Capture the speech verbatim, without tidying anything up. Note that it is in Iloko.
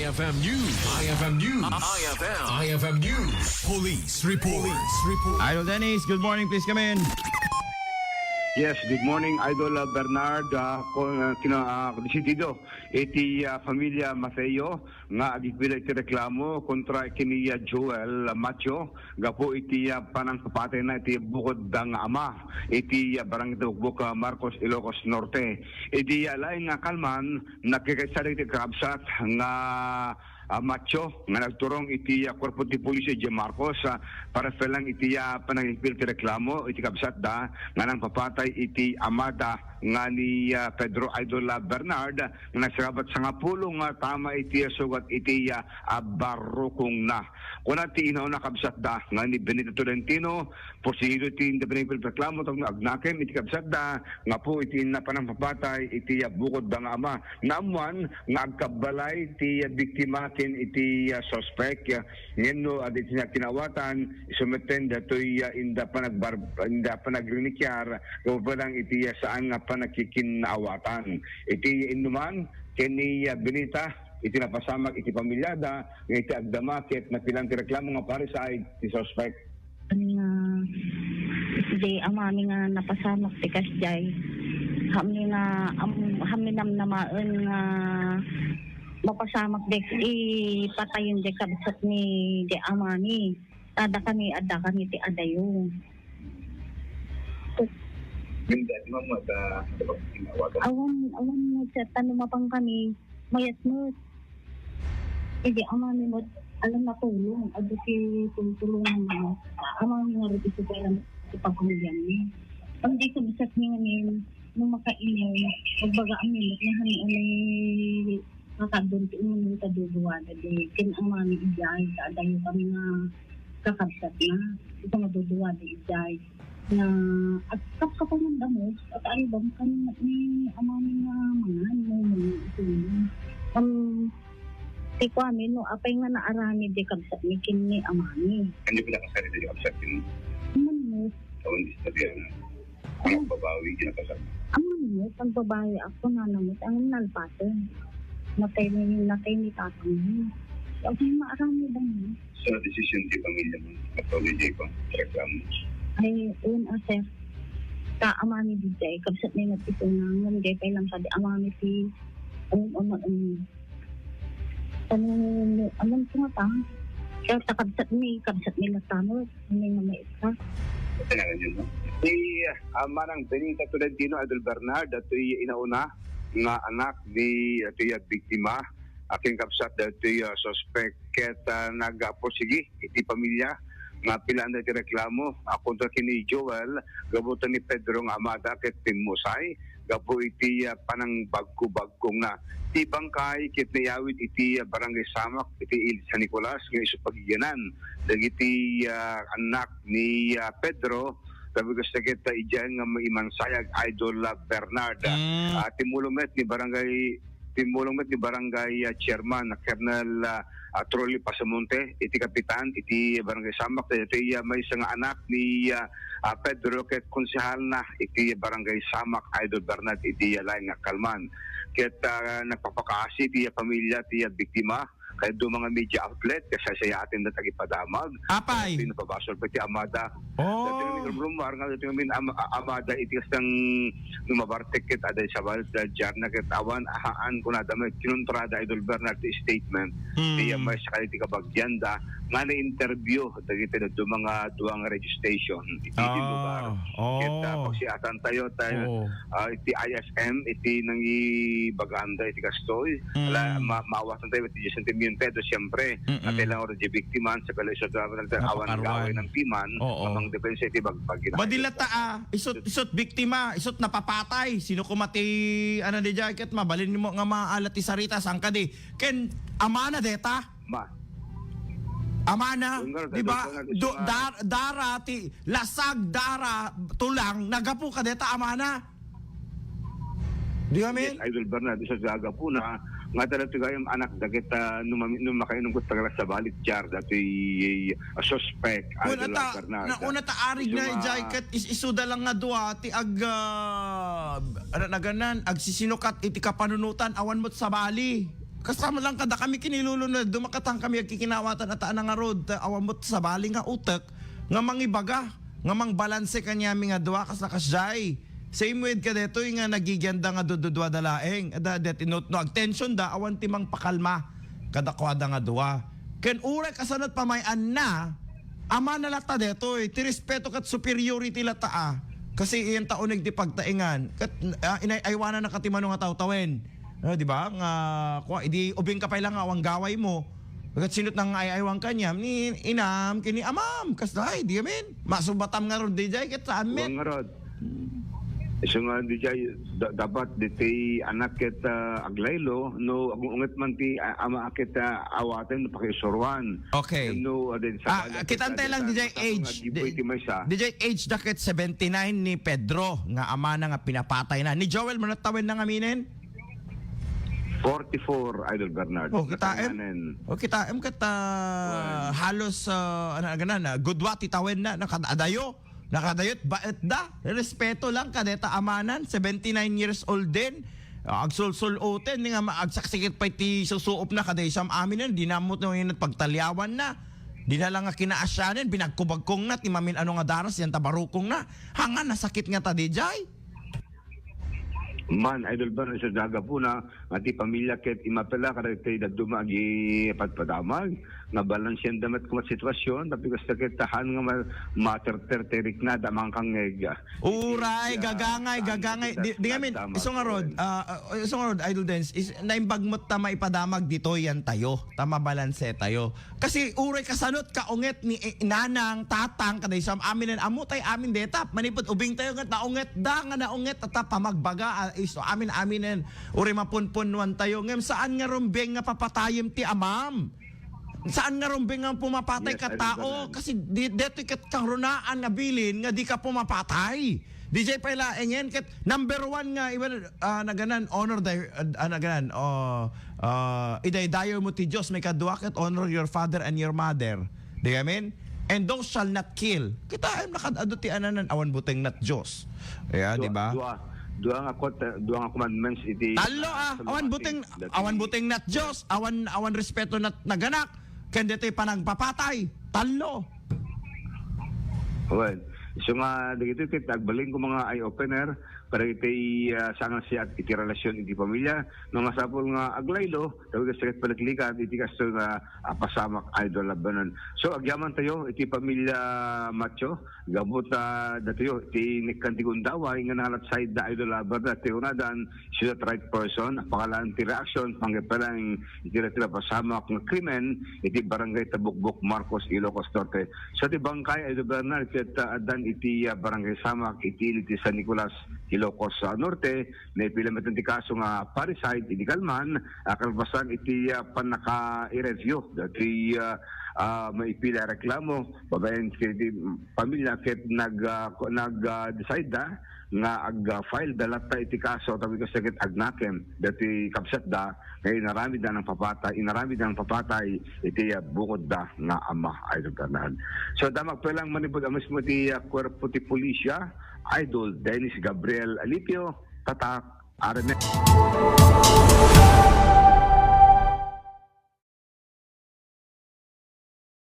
F M News. I F M News. I F M. I F M News. Police report. Police report. Idol Dennis, good morning. Please come in. Yes, good morning, Idol, uh, Bernard. Uh, kon, uh, kina, uh, disidido iti, uh, pamilya Mateo nga agigpila iti reklamo kontra kini, uh, Joel Mateo gapu iti, uh, panangpapatayna iti bukod da nga ama iti, uh, Barangay Tibukbok, uh, Marcos, Ilocos Norte. Iti, uh, laing nga kalman, nagkakaisa dagiti kakabsat nga ah, Mateo nga nagturong iti, ah, kuerpo ti pulis idiay Marcos, ah, para sa lang iti, ah, panangigpil ti reklamo iti kabsatda nga nangpapatay iti amada nga ni, ah, Pedro Idol, ah, Bernard nga nagsarabat sangapulo nga tama iti, ah, sugat iti, ah, ah, barukongna. Kuna ti inauna kabsatda nga ni Benito Tolentino, porsigido ti independent reklamo tapno agnakem iti kabsatda nga po iti napanangpapatay iti, ah, bukod da nga ama. Naammuan nga agkabbalay ti biktima ken iti, ah, suspek, ah, ngem no adda iti kinawatan, isu metten datoy, ah, inda panagbar-, inda panagringikiar, gapu lang iti, ah, saan nga panagkikinawatan. Iti innuman, ken ni, ah, Benita, iti napasamak iti pamilyada, nga iti agdama ket napilan ti reklamo nga parricide ti suspek. Nga, di amami nga napasamak ti kasdiay. Hammi nga, am-, hammi namnamaen nga mapasamak dek ipatayen dek kabsat ni di amami. Adda kami, adda kami ti adayo. Yung dati mo, mata, ano ba, ginawa ka? Awan, awan mo, sir, tano mapang kami, mayat mo. Idi amami met, alam na tulong, adu ti tultulungan na met. Amami nga rin iti pagpamilya mi. Ang di ko bisat ni ngamin, no makainay, magbaga ang minit nga hani anay makadun ti umulong ta duduwa da di. Ken amami idiay, ta adayo kami nga kakabsat na. Ito nga duduwa da idiay. Na agkapkapan ng damo, at alibam kami ni amami nga mangan, no, no, ito yun. Am, ti kuami, no, apay nga naaramid di kabsat ni ken ni amami. Ano pinakasarili yung absent mo? Ano mo? Tawon istorya na. Ano? Ang babawi, kinakasal. Amami, pagbabawi ako, nanamot, ang nalpaten. Natay ni, natay ni tatang mo. Kasi maaramid ang So, decision ti pamilya mo, at pamilya ko, reklamo. Ay, un, ah, sir. Ta, amami di jay, kabsat na yung nagtipunangan, jay pa lang kadi, amami ti, um, um, um, ano, ano, ano, ano, ano, ano, kabsat ni, kabsat ni Latano, ano yung mga isa. Kailangan yun, no? Ni, ah, Manang Benita Tolentino, Idol Bernard, at yung inauna nga anak ni, at yung biktima, aking kabsat, datoy, ah, suspek ket, ah, nagpursigi iti pamilya nga pilaan daytoy reklamo, ah, kontra ken ni Joel, gapu ta ni Pedro nga amada ket pimmusay gapu iti, ah, panangbagko-bagkongna. Ti bangkay ket naiyawid iti, ah, Barangay Samak iti Ilid San Nicolas nga isu pagiganan dagiti, ah, anak ni, ah, Pedro, gapu kasta ket, ah, idiay nga maimansayag, Idol, ah, Bernard. Mm. Ah, timulong met ni Barangay Timulong met ni Barangay, ah, Chairman, Colonel, ah, ah, Trolley Pasamonte, iti kapitan iti Barangay Samak, iti, ah, maysa nga anak ni, ah, ah, Pedro ket konsehalna iti Barangay Samak, Idol Bernard, iti, ah, laing nga kalman. Ket, ah, nagpapakaasi ti, ah, pamilya ti, ah, biktima, kay adu nga media outlet, kasaysayaat ti agipadamag. Apay. Ket napabasol pa ti amada. Oh. Dati kami rumrumar nga dati kami am-, a-, amada iti kastang numabartek ket aday sabal da jarna ket awan ahaan kunada met kinuntrada Idol Bernard ti statement. Hmm. Ti, ah, may sakali ti kabagianda nga na-interview dagiti dua nga, dua nga radio station iti, iti lugar. Oh. Ket, ah, pagsiatan tayo, tayo, Oo. ah, iti I S M, iti nangibaganda iti kastoy. Mm. Ala, ma-, maawatan tayo iti sentimiento, ito, siyempre, Mm-mm. ati lang oras di biktima, sa kalisod, awan Napakaruan. gawin ng piman, Oo. amang depensa iti bagbagi na Madila kayo. ta, ah, isut, isut biktima, isut napapatay. Sino kumati, ano, di dyan, ket mabalin mo nga maalat ti sarita, saan ka di? Ken, amana deta? Ma. Amana, Yun nga, di ba? Idol Bernard, Do, isang dar, dara, ti, lasag, dara, tulang, nagapu ka deta, amana. Do you mean? Yes, Idol Bernard, isu ti gagapu na, nga talaga gayam anak, dagit, ah, nung mami-, nung makainom ko talaga sa balik jar, dati, ah, suspect, Well, Idol ata, Bernard. na, una ta arig Isu na nga ijay ket is-, isuda lang nga dua, ti ag, ah, ano na ganan, agsisinukat iti kapanunutan, awan mo't sabali. Kasama lang kadakami kiniluluno, dumakatang kami agkikinawatan a taan ngarud, ta awan met sabali nga utek nga mangibaga, nga mangbalanse kaniami nga dua, kas nakasdiay. Same with kadetoy nga nagigenda nga dududua da laeng. Da, det, no, no agtension da, awan ti mangpakalma kadakuada nga dua. Ken uray kasano ti pamay-anna, amana latta detoy. Ti respeto ket superiority latta, a. Kasi iyan ta uneg ti pagtaengan. Ket, ah, inay-aywananna ka ti mano nga tawtawen. Ah, di ba? Nga, kua, idi ubing ka pay lang nga awan gawaymo. Ket sino't nang ay-aywan kaniam, ni inam, ken ni amam. Kasla, ay, di amin. Masubatam ngarud, diay, ket saan met. Wan ngarud. Isu nga, diay, da-, dapat ditoy anak ket, ah, aglaylo, no, agunget man ti, ah, ama ket, ah, awaten, no, pakiisuruan. Okay. No, ah, din sa Ah, kitaen tayo lang, diay, age. Di-, diay, age da ket seventy-nine ni Pedro, nga amana nga pinapatayna. Ni Joel, mano tawenna ngaminen? Forty-four, Idol Bernard. Oh, kitaem. Nakanganen. Oh, kitaem ket, ah, Wen. Halos, ah, ano, ano, ano, gudua ti tawenna, nakad-, adayo. Nakadayot, baet da. Respeto lang, kadeta amanan, seventy-nine years old din. Ah, agsulsul-oten, nga ma-, agsaksikit pay ti susuopna, kada isam aminen, di na met no inat pagtaliawanna. Di na lang nga kinaasianen, binagko-bagkongna, ti mamin-ano nga daras, yan tabarukongna. Hanga, nasakit nga ta, diay. Man, Idol Bernard, sa gagapuna, nga ti pamilya ket imapela kadagiti dadduma agi padpadamag, nga balansianda met koma ti sitwasyon, tapno kasta ket haan nga ma-, materter ti riknada, mangkangngeg. Uray, Iti, ah, gagangay, saan gagangay. Di, ket di ngamin, nagdama isu ngarud, ken ah, ah, isu ngarud, Idol Dens, is, naimbag met ta maipadamag ditoy yan tayo, ta mabalanse tayo. Kasi uray kasano't kaunget ni, eh, nanang, tatang, kada isam aminen, ammo tay amin deta, manipud ubing tayo, nga naunget da, nga naunget, ta pamagbaga, ah, isu amin, aminen, uray mapunpunnuan tayo, ngem saan nga rumbeng nga papatayem ti amam? Saan nga rumbeng nga pumapatay Yes, ka I tao? remember that. Kasi di, detoy ket kangrunaan nga bilin nga di ka pumapatay. Diay pay laengen ket number one nga, iwan, ah, naganan, honor thy, ah, naganan, oh, ah, idaydayaw mo ti Dios, maikadua ket honor your father and your mother. Di amin? And thou shall not kill. Kitaem, nakad-adu ti ananan, awan buteng nat Dios. Yeah, Dua, di ba? dua, dua nga kot-, dua nga commandments iti, Tallo, ah, ah, sa awan mga buteng, things that awan we buteng nat Dios, awan, awan respeto nat naganak, ken ditoy panagpapatay. Tallo. Well, isu nga dagitoy ket agbalin ko mga eye-opener, kadagiti, ah, sangasinat iti relasyon iti pamilya, no, masapul nga aglaylo, tapno kasta ket panaglikad iti kastoy nga, ah, pasamak, Idol Labanan. So, agyaman tayo iti pamilya Macho, gapu ta datayo iti nekkan ti gundaway nga nalatsay da, Idol Labanan, ti unadan, she's the right person, apakalaan ti reaction, panggepelang iti dati napasamak nga krimen iti Barangay Tabukbok, Marcos, Ilocos Norte. So, ti bangkay, Idol Bernard, ket, ah, addan iti, ah, Barangay Samak, iti ili ti San Nicolas, Ilocos, ah, Norte. Naipila met ti kaso nga parricide idi kalman, ah, kalpasan iti, ah, pannaka-i-review dati, ah, ah, maipila a reklamo babaen iti pamilya ket nag, ah, nag, ah, decide da nga ag, ah, file da latta iti kaso, tapno kasta ket agnakem dati kabsatda nga inaramid da nang papatay, inaramid da nang papatay iti, ah, bukodda nga ama, Idol Bernard. So, damag pay lang manipud a mismo ti, ah, kuerpo ti pulisya, Idol Dennis Gabriel Alipio, Tatak R M N.